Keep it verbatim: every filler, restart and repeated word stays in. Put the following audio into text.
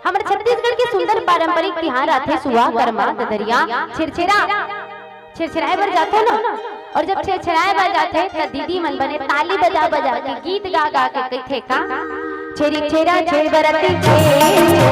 हमर छत्तीसगढ़ के सुंदर पारंपरिक तिहार आथे सुआ, करमा, ददरिया, छेरछेरा। छेरछेराए बर जाथे ना, और जब छेरछेराए बर जाथे, त दीदी मन बने ताली बजा बजा के, गीत गा गा के कहिथे का, छेरी छेरा छेर बरती छेर,